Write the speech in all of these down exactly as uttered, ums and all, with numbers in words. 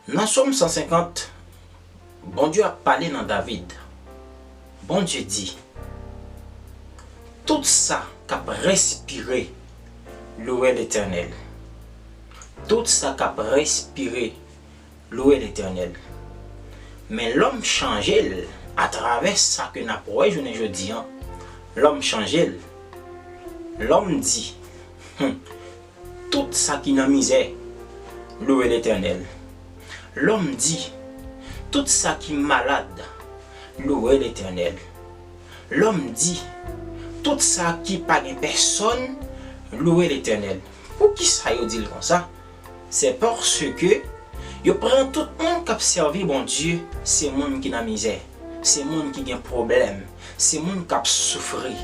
Nan Sòm san senkant, Bondye ap pale nan David. Bondye di, tout sa k ap respire, louwe Letènèl. Tout sa k ap respire, louwe Letènèl. Men lòm chanje l atravè sa ke n ap wè jounen jodi an. Lòm chanje l. Lòm di, hmm, tout sa ki nan mizè, louwe Letènèl. Lòm di, tout sa ki malad, louwe Letènèl. Lòm di, tout sa ki pa gen pèsòn, louwe Letènèl. Poukisa yo di l konsa? Se paske yo pran tout moun k ap sèvi Bondye, se moun ki nan mizè, se moun ki gen pwoblèm, se moun k ap soufri.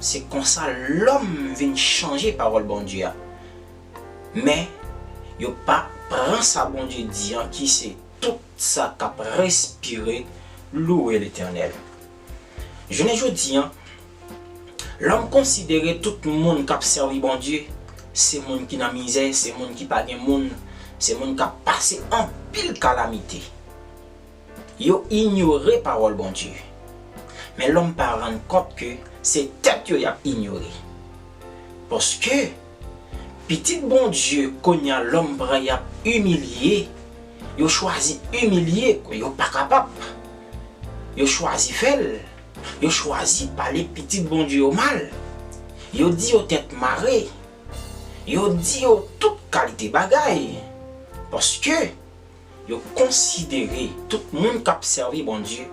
Se konsa lòm vin chanje pawòl Bondye a. Men, yo pa pran sa Bondye di an ki se tout sa k ap respire, louwe Letènèl. Jounen jodi an, lòm konsidere tout moun k ap sèvi Bondye, se moun ki nan mizè, se moun ki pa gen moun, se moun k ap pase anpil kalamite. Yo inyore pawòl Bondye. Men lòm pa rann kont ke se tèt yo y ap inyore. Paske pitit Bondye kounye a lòm pran y ap imilye, yo chwazi imilye, yo pa kapab. Yo chwazi fè l. Yo chwazi pale pitit Bondye yo mal. Yo di yo tèt mare. Yo di yo tout kalite bagay. Paske yo konsidere tout moun k ap sèvi Bondye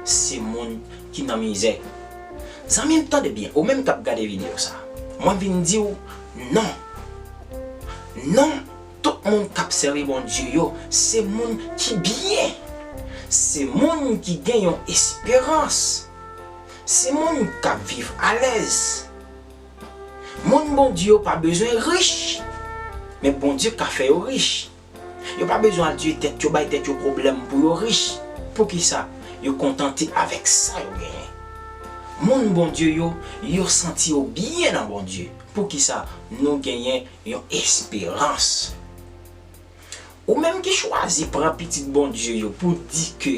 se moun ki nan mizè. Zanmi m, tande byen, ou menm k ap gade videyo sa, mwen vin di w non. Non, tout moun k ap sèvi Bondye yo se moun ki byen. Se moun ki gen yon esperans. Se moun k ap viv alèz. Moun Bondye yo pa bezwen rich, men Bondye ka fè yo rich. Yo pa bezwen al tiye tèt yo, bay tèt yo pwoblèm pou yo rich. Poukisa? Yo kontante avèk sa yo genyen. Moun Bondye yo, yo santi yo byen nan Bondye. Poukisa? Nou genyen yon esperans. Ou menm ki chwazi pran pitit Bondye yo pou di ke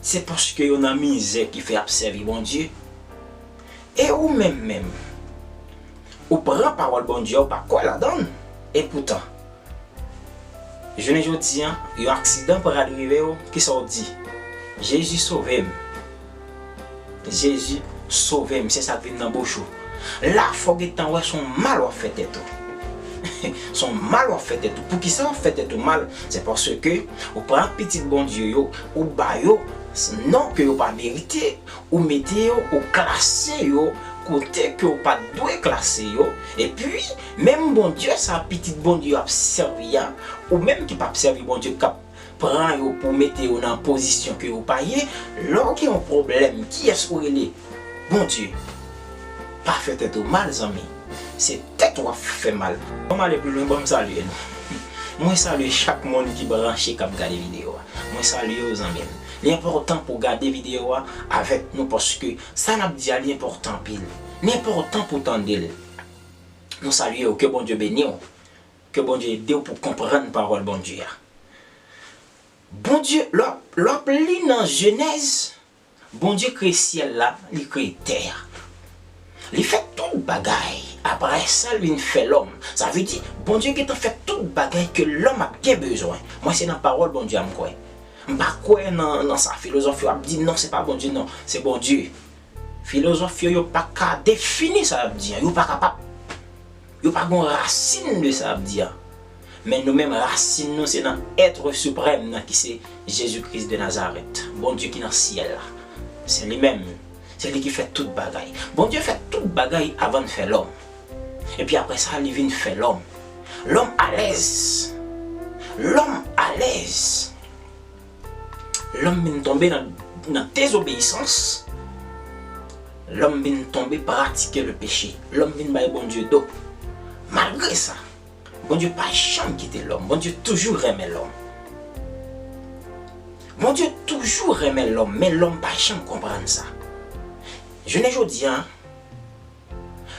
se paske yo nan mizè ki fè y ap sèvi Bondye. E ou menm menm, ou pran pawòl Bondye a, ou pa kwè ladan l. Epoutan, jounen jodi an, yon aksidan pral rive w, kisa w di? Jezi sove m. Jezi sove m, se sa k vin nan bouch ou. La, fò w gentan wè se yon mal w ap fè tèt ou. Se yon mal w ap fè tèt ou. Poukisa w ap fè tèt ou mal? Se paske ou pran pitit Bondye yo, ou ba yo non ke yo pa merite, ou mete yo, ou klase yo kote ke w pa t dwe klase yo, epi menm Bondye sa pitit Bondye yo ap sèvi a, ou menm ki p ap sèvi Bondye, k ap pran yo pou mete yo nan pozisyon ke yo pa ye, lè w gen yon pwoblèm, kiyès ou rele? Bondye. Pa fè tèt ou mal, zanmi. Se tèt ou ap fè mal. Ban m ale pi lwen, ban m salye nou. Mwen salye chak moun ki branche, k ap gade videyo a. Mwen salye w, zanmi m. Li enpòtan pou w gade videyo a avèk nou, paske sa n ap di a, li enpòtan anpil. Li enpòtan pou w tande l. Nou salye w, ke Bondye beni w. Ke Bondye ede w pou w konprann pawòl Bondye a. Bondye, lè w ap, lè w ap li nan Jenèz, Bondye kreye syèl la, li kreye tè a. Li fè tout bagay. Apre sa, l vin fè lòm. Sa vle di, Bondye gentan fè tout bagay ke lòm ap gen bezwen. Mwen, se nan pawòl Bondye a m kwè. M pa kwè nan, nan sa filozòf yo ap di, non, se pa Bondye, non, se Bondye. Filozòf yo, yo pa ka defini sa y ap di an. Yo pa kapab. Yo pa gon rasin de sa y ap di an. Men nou menm, rasin nou se nan Èt Siprèm nan, ki se Jezi Kris de Nazarèt, Bondye ki nan syèl la. Se li menm. Se li ki fè tout bagay. Bondye fè tout bagay avan l fè lòm. Epi apre sa, li vin fè lòm. Lòm alèz. Lòm alèz. Lòm vin tonbe nan, nan dezobeyisans. Lòm vin tonbe pratike le peche. Lòm vin bay Bondye do. Malgre sa, Bondye pa janm kite lòm. Bondye toujou renmen lòm. Bondye toujou renmen lòm, men lòm pa janm konprann sa. Jounen jodi a,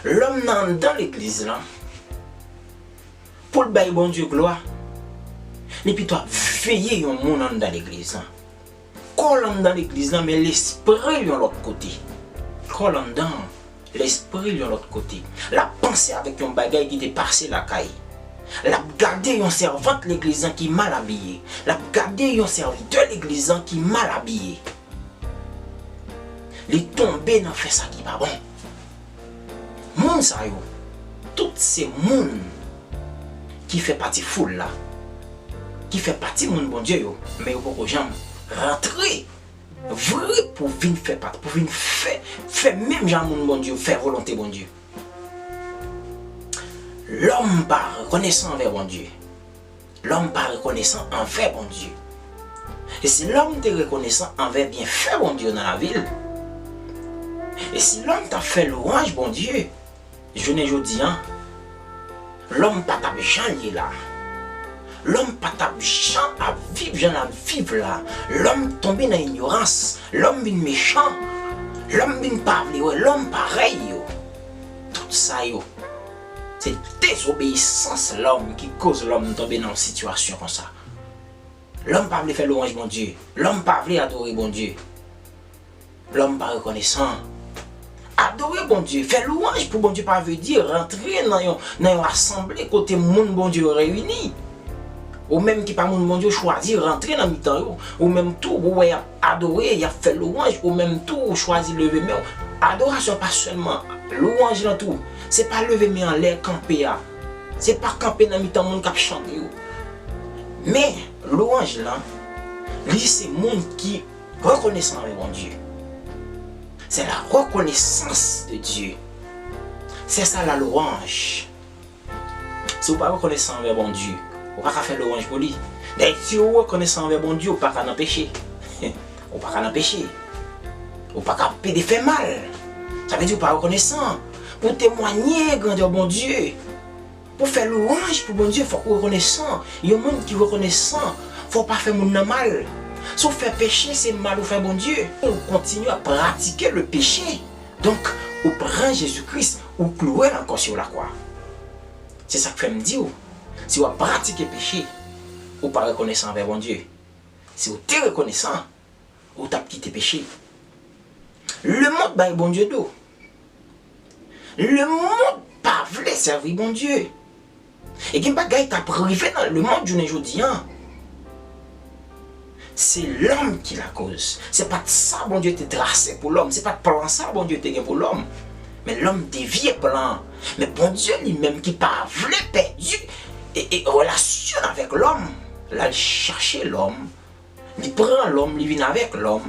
lòm nan anndan legliz lan, pou l bay Bondye glwa, li pito ap veye yon moun anndan legliz lan. Kò l anndan legliz lan, men lespri l yon lòt kote. Kò l anndan, lespri l yon lòt kote. L ap panse avèk yon bagay ki te pase lakay. L ap gade yon sèvant legliz lan ki mal abiye. L ap gade yon sèvitè legliz lan ki mal abiye. Li tonbe nan fè sa ki pa bon. Moun sa yo, tout se moun ki fè pati foul la, ki fè pati moun Bondye yo, men yo poko janm rantre vre pou vin fè pati, pou vin fè, fè menm jan moun Bondye yo, fè volonte Bondye. Lòm pa rekonesan anvè Bondye. Lòm pa rekonesan anvè Bondye. E si lòm te rekonesan anvè byenfè Bondye yo nan lavi l, e si lòm t ap fè lwanj Bondye, jounen jodi a, lòm pa t ap jan l ye la. Lòm pa t ap jan ap viv jan l ap viv la. Lòm tonbe nan inyorans. Lòm vin mechan. Lòm vin pa vle wè lòm parèy yo. Tout sa yo, se dezobeyisans lòm ki koz lòm tonbe nan yon sitiyasyon konsa. Lòm pa vle fè lwanj Bondye. Lòm pa vle adore Bondye. Lòm pa rekonesan. Adore Bondye, fè lwanj pou Bondye pa vle di rantre nan yon, nan yon asanble kote moun Bondye yo reyini. Ou menm ki pa moun Bondye, ou chwazi rantre nan mitan yo. Ou menm tou, ou wè y ap adore, y ap fè lwanj, ou menm tou, ou chwazi leve men w. Adorasyon pa sèlman lwanj lan tou. Se pa leve men anlè, kanpe a. Se pa kanpe nan mitan moun k ap chante yo. Men, lwanj lan, li se moun ki rekonesan anvè Bondye. C'est la reconnaissance de Dieu. C'est ça la louange. Si w pa rekonesan anvè Bondye, ou pa ka fè lwanj pou li. Dayè, si w rekonesan anvè Bondye, ou pa ka nan peche. Ou pa ka nan peche. Ou pa ka pede fè mal. Sa vle di ou pa rekonesan. Pou w temwanye grandè Bondye, pou w fè lwanj pou Bondye, fòk ou rekonesan. Yon moun ki rekonesan, fò w pa fè moun nan mal. Si w fè peche, se mal ou fè Bondye. Ou kontinye ap pratike le peche. Donk, ou pran Jezi Kris, ou klouwe l ankò sou lakwa. Se sa k fè m di w, si w ap pratike peche, ou pa rekonesan anvè Bondye. Si w te rekonesan, ou t ap kite peche. Lemonn bay Bondye do. Lemonn pa vle sèvi Bondye. E gen bagay k ap rive nan lemonn jounen jodi a. Se lòm ki lakoz. Se pa t sa Bondye te trase pou lòm. Se pa t plan sa Bondye te gen pou lòm. Men lòm devye plan an. Men Bondye li menm ki pa vle pèdi e, e relasyon l avèk lòm, l al chache lòm. Li pran lòm, li vin avèk lòm.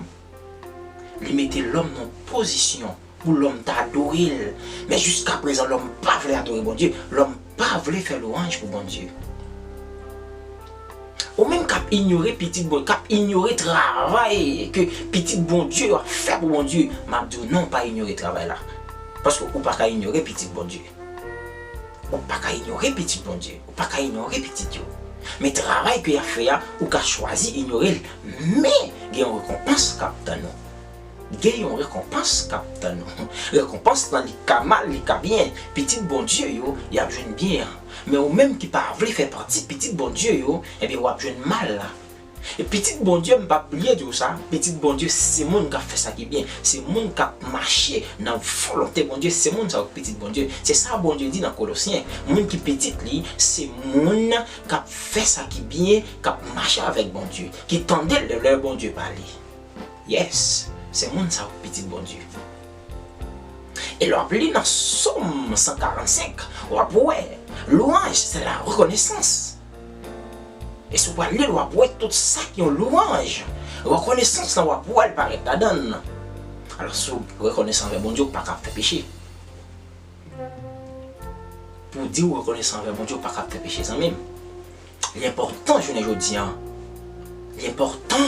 Li mete lòm nan pozisyon pou lòm ta adore l. Men jiskaprezan, lòm pa vle adore Bondye. Lòm pa vle fè lwanj pou Bondye. Ou menm k ap inyore pitit Bon-, k ap inyore travay ke pitit Bondye yo ap fè pou Bondye, m ap di w non, pa inyore travay la. Paske ou pa ka inyore pitit Bondye. Ou pa ka inyore pitit Bondye. Ou pa ka inyore pitit yo. Men travay ke y ap fè a, ou ka chwazi inyore l. Men, gen yon rekonpans k ap tann ou. Gen yon rekonpans k ap tann ou. Rekonpans lan, li ka mal, li ka byen. Pitit Bondye yo, y ap jwenn byen an. Men ou menm ki pa vle fè pati pitit Bondye yo, ebyen, w ap jwenn mal la. E pitit Bondye, m p ap bliye di w sa, pitit Bondye se moun k ap fè sa ki byen, se moun k ap mache nan volonte Bondye, se moun sa yo ki pitit Bondye. Se sa Bondye di nan Kolosyen, moun ki pitit li, se moun k ap fè sa ki byen, k ap mache avèk Bondye, ki tande lè, lè Bondye pale. Yes, se moun sa yo ki pitit Bondye. E lè w ap li nan Sòm san karannsenk, w ap wè, lwanj, se la rekonesans. E si w pral li l, w ap wè tout sa ki yon lwanj. Rekonesans lan, w ap wè l parèt ladan l. Alò, si w rekonesan anvè Bondye, w pa ka ap fè peche. Pou w di w rekonesan anvè Bondye, w pa ka ap fè peche, zanmi m. Li enpòtan jounen jodi a. Li enpòtan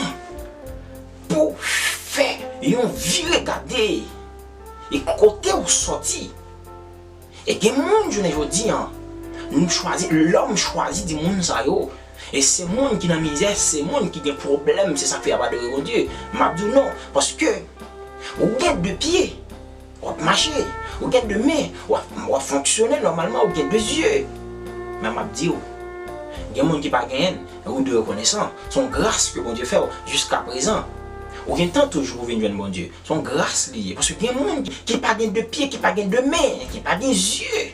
pou w fè yon vire gade e kote w sòti. E gen moun jounen jodi a, nou chwazi, lòm chwazi di moun sa yo, e se moun ki nan mizè, se moun ki gen pwoblèm, se sa k fè y ap adore Bondye. M ap di w non, paske ou gen de pye, w ap mache, ou gen de men, w ap, w ap fonksyone nòmalman, ou gen de zye. Men m ap di w, Gen moun ki pa genyen l, men ou dwe rekonesan. Se yon gras ke Bondye fè w jiskaprezan. Ou gen tan toujou pou vin jwenn Bondye. Se yon gras li ye. Paske gen moun ki pa gen de pye, ki pa gen de men, ki pa gen zye.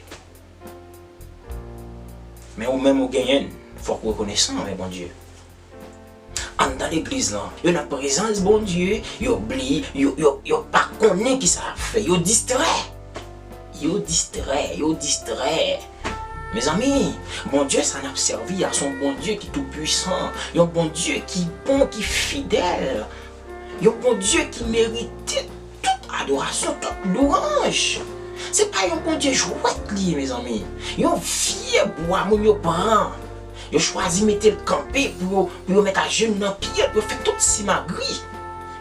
Men ou menm ou genyen l, fòk ou rekonesan anvè Bondye. Anndan legliz lan, yo nan prezans Bondye, yo bliye, yo, yo, yo pa konnen kisa y ap fè, yo distrè. Yo distrè, yo distrè. Mezanmi, Bondye sa n ap sèvi a, se yon Bondye ki toupwisan, yon Bondye ki bon, ki fidèl, yon Bondye ki merite tout adorasyon, tout lwanj. Se pa yon Bondye jwèt li ye, mezanmi. Yon vye bwa moun yo pran. Yo chwazi mete l kanpe pou yo, pou yo met ajenou nan pye l, pou yo fè tout simagri.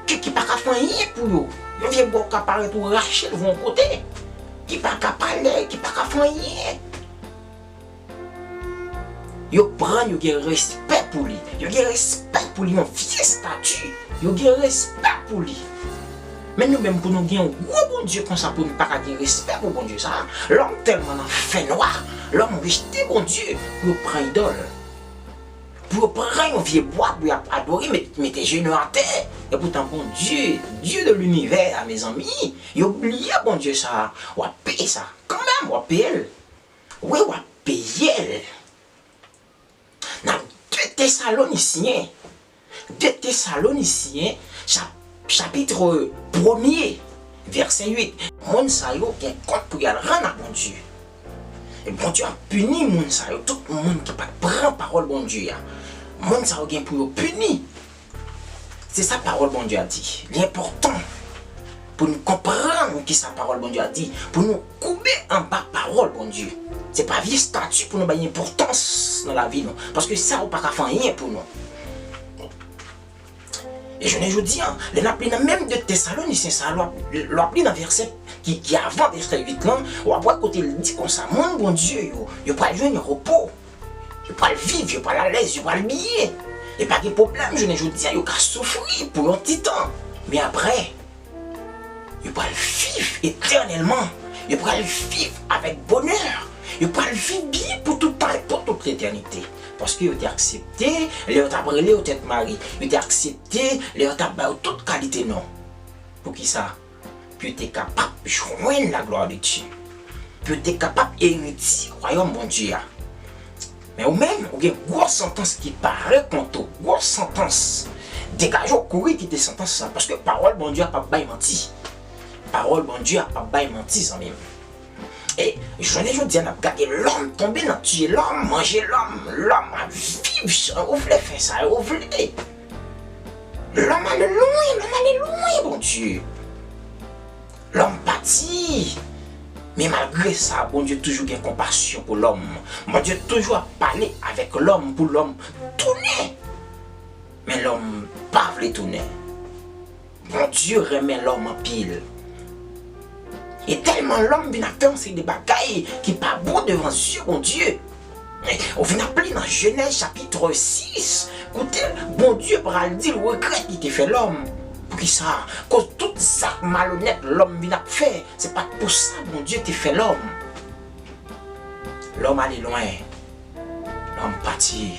Ki, ki pa ka fè anyen pou yo. Yon vye bwa ou ka parèt ou rache l voye yon kote. Ki pa ka pale, ki pa ka fè anyen. Yo pran l, yo gen respè pou li. Yo gen respè pou li, yon vye estati. Yo gen respè pou li. Men nou menm, pou nou gen yon gwo Bondye konsa, pou nou pa ka gen respè pou Bondye sa a, lòm tèlman nan fènwa, lòm rejte Bondye pou yo pran idòl. Pou yo pran yon vye bwa pou y ap adore, met, mete jenou atè. Epoutan Bondye, Dieu de l'univers, mezanmi, yo bliye Bondye sa a. W ap peye sa. Kanmenm, w ap peye l. Wi, w ap peye l. Nan de Tesalonisyen, de Tesalonisyen, chap-, chapit premye, vèsè uit. Moun sa yo gen kont pou y al rann a Bondye. E Bondye ap pini moun sa yo, tout moun ki pa t pran pawòl Bondye a. Moun sa yo gen pou yo pini. Se sa pawòl Bondye a di. Li enpòtan pou nou konprann kisa pawòl Bondye a di, pou nou koube anba pawòl Bondye. Se pa vye estati pou nou bay enpòtans nan lavi nou, paske sa yo pa ka fè anyen pou nou. E jounen jodi a, lè n ap li nan menm de Tesalonisyen sa, lè w ap, lè w ap li nan vèsè ki, ki avan vèsè uit lan, w ap wè kote l di konsa, moun Bondye yo, yo pral jwenn repo. Yo pral viv, yo pral alèz, yo pral byen. E pa gen pwoblèm, jounen jodi a, yo ka soufri pou yon ti tan. Men apre, yo pral viv etènèlman. Yo pral viv avèk bonè. Yo pral viv byen pou tout tan e pou tout letènite. Paske yo te aksepte, lè yo t ap rele yo tèt mari. Yo te aksepte, lè yo t ap ba yo tout kalite non. Poukisa? Pou yo te kapab jwenn la gloire de Dieu. Pou yo te kapab eritye wayòm Bondye a. Men ou menm, ou gen gwo santans ki pare kont ou, gwo santans. Degaje w, kouri kite santans sa, paske pawòl Bondye a p ap bay manti. Pawòl Bondye a p ap bay manti, zanmi m. E jounen jodi a, n ap gade lòm tonbe nan tiye lòm, manje lòm, lòm ap viv jan yo vle, fè sa yo vle. Lòm ale lwen, lòm ale lwen, Bondye. Lòm pati. Men malgre sa, Bondye toujou gen konpasyon pou lòm. Bondye toujou ap pale avèk lòm pou lòm tounen. Men lòm pa vle tounen. Bondye renmen lòm anpil. E tèlman lòm vin ap fè yon seri de bagay ki pa bon devan zye Bondye. Ou vin ap li nan Jenèz chapit sis, kote Bondye pral di l regrèt li te fè lòm. Poukisa? Koz tout zak malonèt lòm vin ap fè, se pa t pou sa Bondye te fè lòm. Lòm ale lwen. Lòm pati.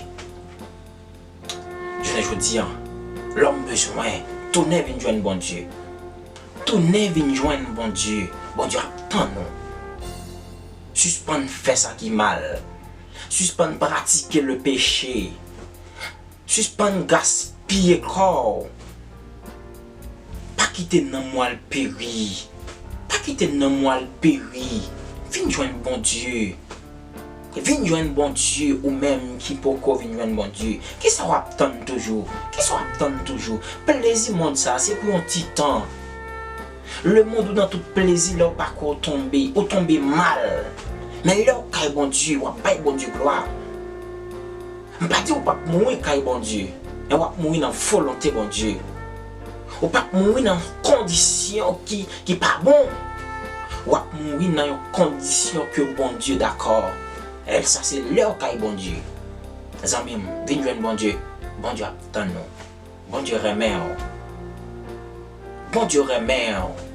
Jounen jodi a, lòm bezwen tounen vin jwenn Bondye. Tounen vin jwenn Bondye. Bondye ap tann ou. Sispann fè sa ki mal. Sispann pratike le peche. Sispann gaspiye kò w. Pa kite nanm ou al peri. Pa kite nanm ou al peri. Vin jwenn Bondye. Vin jwenn Bondye, ou menm ki poko vin jwenn Bondye. Kisa w ap tann toujou? Kisa w ap tann toujou? Plezi mond sa a, se pou yon ti tan. Lemonn ou nan tout plezi, lè w pa kwè w tonbe, ou tonbe mal. Men lè w kay Bondye, w ap bay Bondye glwa. M pa di w p ap mouri kay Bondye, men w ap mouri nan volonte Bondye. Ou p ap mouri nan kondisyon ki, ki pa bon. W ap mouri nan yon kondisyon ke Bondye dakò. E sa se lè w kay Bondye. Zanmi m, vin jwenn Bondye. Bondye ap tann ou. Bondye renmen w. Bondye renmen w.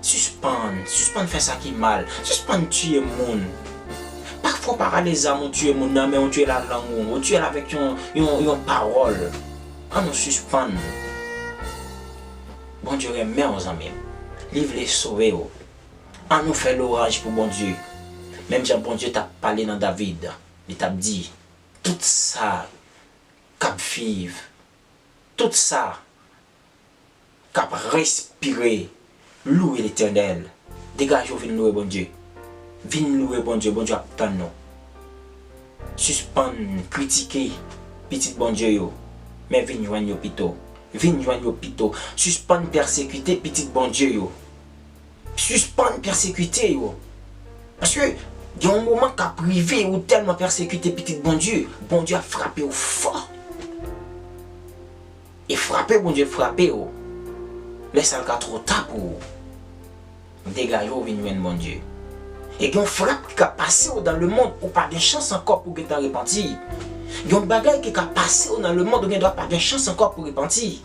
Sispann, sispann fè sa ki mal. Sispann tiye moun. Pafwa w pa rale zam ou tiye moun nan, men ou tiye l ak lang ou, ou tiye l avèk yon, yon, yon pawòl. Ann nou sispann. Bondye renmen w, zanmi m. Li vle sove w. Ann nou fè lwanj pou Bondye. Menm jan Bondye t ap pale nan David, li t ap di, tout sa k ap viv, tout sa k ap respire, louwe Letènèl. Degaje w, vin louwe Bondye. Vin louwe Bondye, Bondye ap tann ou. Sispann kritike pitit Bondye yo, men vin jwenn yo pito. Vin jwenn yo pito. Sispann pèsekite pitit Bondye yo. Sispann pèsekite yo. Paske gen yon moman k ap rive, ou tèlman pèsekite pitit Bondye, Bondye ap frape w fò. E frape Bondye frape w, lè sa l ka twò ta pou ou. Degaje w, vin jwenn Bondye. E gen yon frap ki ka pase w dans le monde, ou pa gen chans ankò pou w gentan repanti. Gen yon bagay ki ka pase w dans le monde, ou gendwa pa gen chans ankò pou w repanti.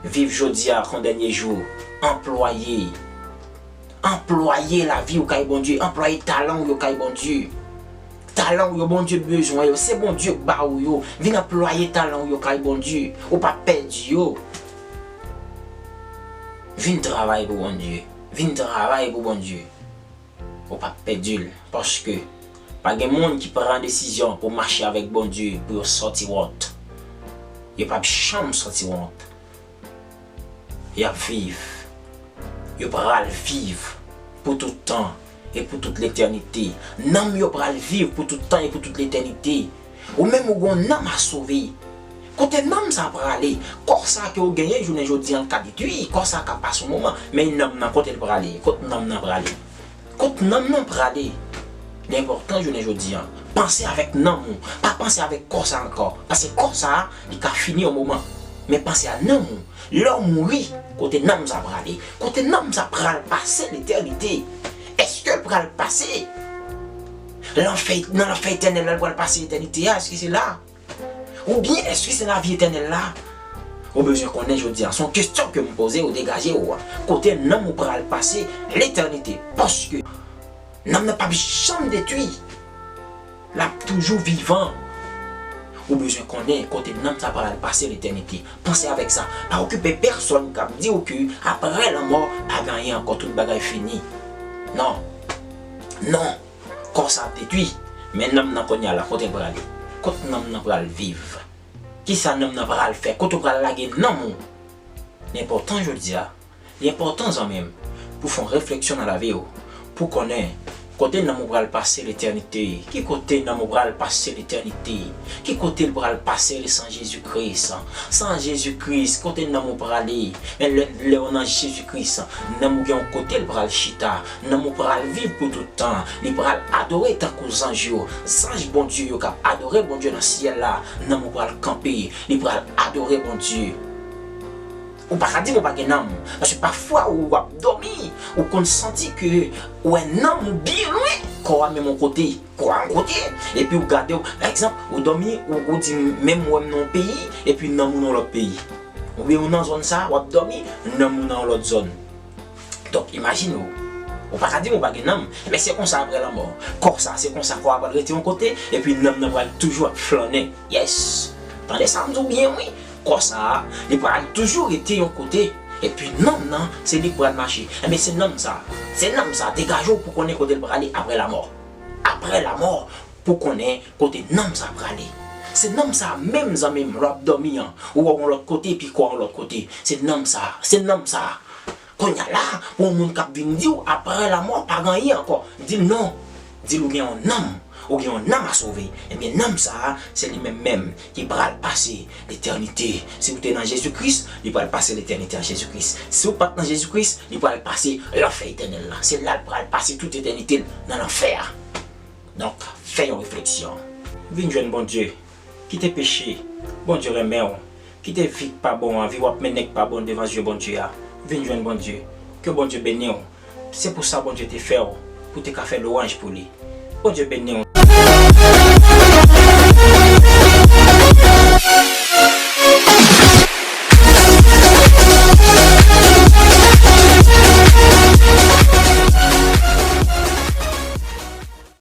Viv jodi a kon dènye jou. Anplwaye. Anplwaye lavi w kay Bondye. Anplwaye talan w yo kay Bondye. Talan w yo, Bondye bezwen yo. Se Bondye k ba ou yo. Vin anplwaye talan w yo kay Bondye. Ou p ap pèdi yo. Vin travay pou Bondye. Vin travay pou Bondye. Ou p ap pèdi l. Paske pa gen moun ki pran desizyon pou mache avèk Bondye pou yo sòti wont. Yo p ap janm sòti wont. Y ap viv. Yo pral viv pou tout tan e pou tout letènite. Nanm yo pral viv pou tout tan e pou tout letènite. Ou menm ou gon nanm a sove. Kote nanm sa prale? Kò sa ke ou genyen jounen jodi an ka detwi, kò sa ka pase yon moman, men nanm nan kote l prale? Kot nanm nan prale? Kot nanm nan prale? Li enpòtan jounen jodi an. Panse avèk nanm ou, pa panse avèk kò sa ankò. Paske kò sa, li ka fini yon moman. Men panse a nanm ou. Lè w mouri, kote nanm sa prale? Kote nanm sa pral pase letènite? Èske l pral pase lanfè, nan lanfè etènèl la, l pral pase etènite a? Èske se la? Oubyen èske se lavi etènèl la? Ou bezwen konnen jodi a. Se yon kesyon ke m poze w, degaje w. Kote nanm ou pral pase letènite? Paske nanm nan p ap janm detwi. L ap toujou vivan. Ou bezwen konnen kote nanm sa pral pase letènite. Panse avèk sa. Pa okipe pèsonn k ap di w ke aprè lanmò, pa gen anyen ankò, tout bagay fini. Non. Non. Kò sa ap detwi. Men nanm nan kounye a la, kote l prale? Kot nanm nan pral viv? Kisa nanm nan pral fè? Kote w pral lage nanm ou? Li enpòtan jodi a. Li enpòtan, zanmi m, pou w fè yon refleksyon nan lavi w, pou w konnen kote nanm ou pral pase letènite. Ki kote nanm ou pral pase letènite? Ki kote l pral pase l san Jezi Kris? San Jezi Kris, kote nanm ou prale? Men lè, lè w nan Jezi Kris, nanm ou gen yon kote l pral chita. Nanm ou pral viv pou tout tan. Li pral adore tankou zanj yo. Zanj Bondye yo k ap adore Bondye nan syèl la. Nanm ou pral kanpe. Li pral adore Bondye. Ou pa ka di m ou pa gen nanm. Paske pafwa ou ap dòmi, ou konn santi ke ou wè nanm ou byen lwen, kò a menm yon kote. Kò a yon kote, epi ou gade w, pa egzanp, ou dòmi, ou, ou di, men m wè m nan yon peyi, epi nanm ou nan yon lòt peyi. Oubyen ou nan zòn sa, w ap dòmi, nanm ou nan yon lòt zòn. Donk, imajine w. Ou pa ka di m ou pa gen nanm, men se konsa aprè lanmò. Kò sa, se konsa kò a pral rete yon kote, epi nanm nan pral toujou ap flannen. Yes! Tande sa m di w byen, wi. Kò sa a, li pral toujou rete yon kote. Epi nanm nan, se li k pral mache. Enben, se nanm sa. Se nanm sa. Degaje w pou konnen kote l prale aprè lanmò. Aprè lanmò, pou konnen kote nanm sa prale. Se nanm sa menm, zanmi m, lè w ap dòmi an, ou wè w yon lòt kote, epi kò a yon lòt kote. Se nanm sa. Se nanm sa. Kounye a la, pou yon moun k ap vin di w, aprè lanmò, pa gen anyen ankò. Di l non. Di l ou gen yon nanm. Ou gen yon nanm a sove. Ebyen, nanm sa a, se li menm menm ki pral pase letènite. Si w te nan Jezi Kris, li pral pase letènite an Jezi Kris. Si w pa t nan Jezi Kris, li pral pase lanfè etènèl la. Se la l pral pase tout etènite l nan lanfè a. Donk, fè yon refleksyon. Vin jwenn Bondye. Kite peche. Bondye renmen w. Kite vi k pa bon an, vi w ap mennen k pa bon devan zye Bondye a. Vin jwenn Bondye. Ke Bondye beni w. Se pou sa Bondye te fè w, pou w te ka fè lwanj pou li. Bondye beni w.